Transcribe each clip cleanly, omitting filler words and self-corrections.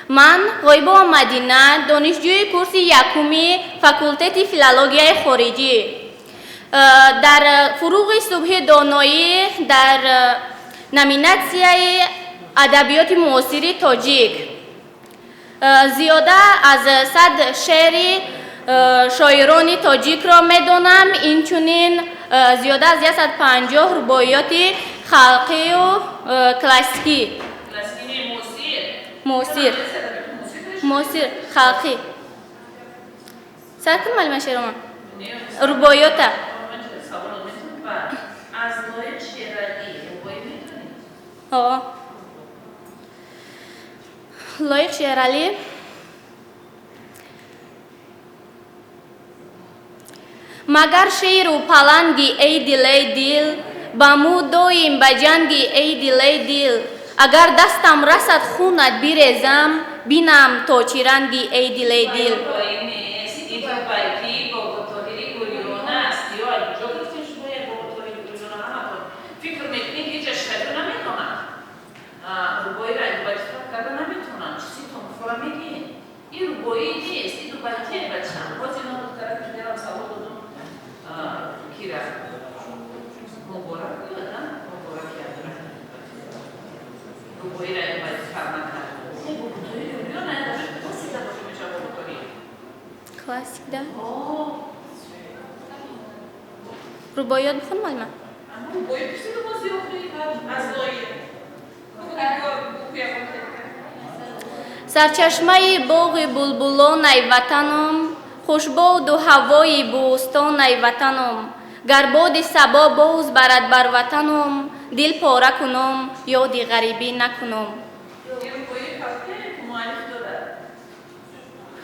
Ман Ғоибова Мадина, донишҷӯи курси якуми факултети филологияи хориҷӣ. Дар «Фуруғи субҳи доноӣ» дар номинатсияи адабиёти муосири тоҷик зиёда аз 100 шеъри шоирони тоҷикро медонам, инчунин зиёда аз 150 рубоиёти халқию классикӣ. Муосир, муосир, халқӣ. Сар кун, малима, шеромон рубоиёта. Аз Лоиқ Шералӣ рубоӣ метонед? Ҳо, Лоиқ Шералӣ. Магар шеру паланги, эй дил, эй дил, ба мӯ доим ба ҷанги, эй дил, эй дил, агар дастам расад, хунат бирезам, бинам то чӣ ранги, эй дил, эй дил. Рубоӣ нест, ин дубайтии Боботоҳири Гулён аст. Ё куҷо гирифтем шумо як Боботоҳири Гулёна? Ҳаматон фикр мекунед, ҳеҷ шеърро наметонанд, рубоиро дубайти фарқ карда наметонанд. Чизитон фора мегӯед, ин рубоӣ нест, ин дубайтие, бачам. Боз ино духтара дигарам савол додум, кира, Муборак буд, Муборак рубоиро дубайти фарқ накард. Боботоҳири Гулён даже классика дохил мешавад Боботоҳир. Классик, да. Рубоиёт бихун, малима. Рубоӣ пурсиду бози охири аз Лоиқ. Сарчашмаи боғи булбулон, ай ватаном, хушбоду ҳавои бӯстон, ай ватаном, гар боди сабо боз барад бар ватаном, дил пора куном, ёди ғарибӣ накуном. Ин рубоии халқие, муаллиф дорад?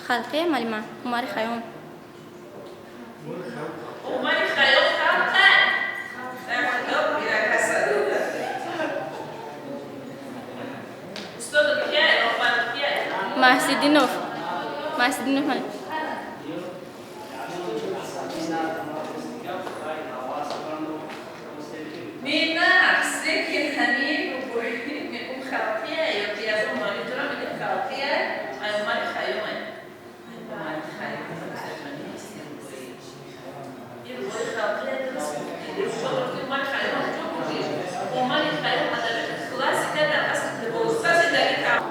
Халқе, малима, Умари Хайём. Умари Хайём халқа? Худо биракаса. Устодо кия, роҳбар кия? Маҳсидинов, Маҳсидинов, малима. Не, нақс, лекин ҳамин рубоӣ мегум халқия ё ки аз он муаллиф дорам, мегӯям халқия, ай Умари Хайём, ай Умари Хайём нест ин рубоӣ. Ин рубои халқия дуруст гуфтӣ. Шумо гуфтӣ Умари Хайём куҷо бурдиш? Умари Хайём адабиёти классика дар асри 12 зиндагӣ кард.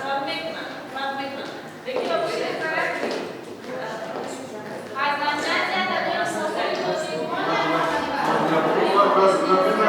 Фарқ мекунанд, фарқ мекунанд. Лекин Аз номинатсияи адабиёти муосири тоҷик. Например,